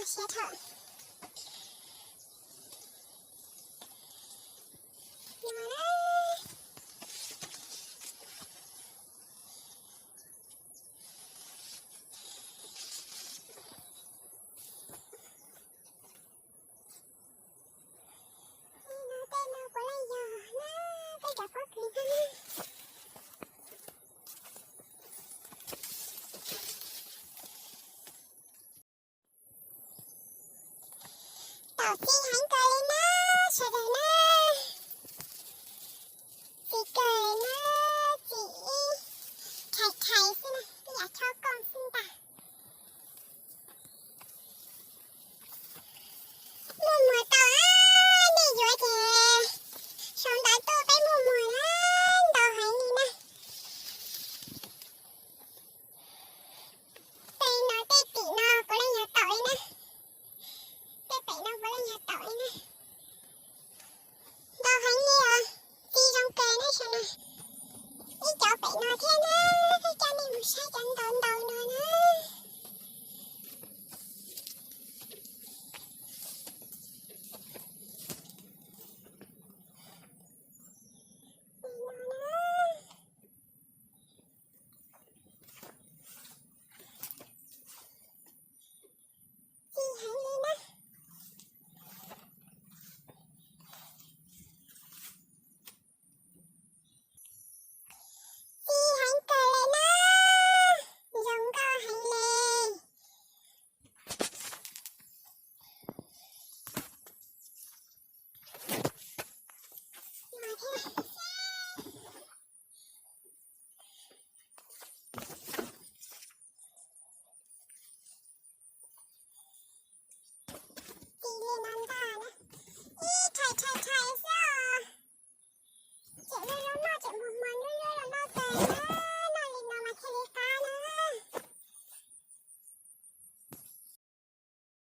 Siab dhau. Tej no puav leej yog na, tej cov pob kws no na. Taum txi heev kawg li na, sawv daws na. Txi kawg na, txi ib khais khais xwb na, ib yam tsho kooj xwb ntag. Muaj muag tau, nej yuav ces sau ntawv tuaj peb muaj muag na, ntau heev li na. Tej no tej tim no puav leej yog taum li na. Tej pem no puav leej yog taum li na. Ntau heev li os, txi zoo kawg neb saib na. Ib cov pem no thiab na, coj nej mus saib cov ntau ntau no na. Txi heev li na. Txi heev kawg li na. Zoo nkauj heev li. Txi li no ntag na. Ib rhais rhais rhais xwb os. Tseem zoo noj tseem mus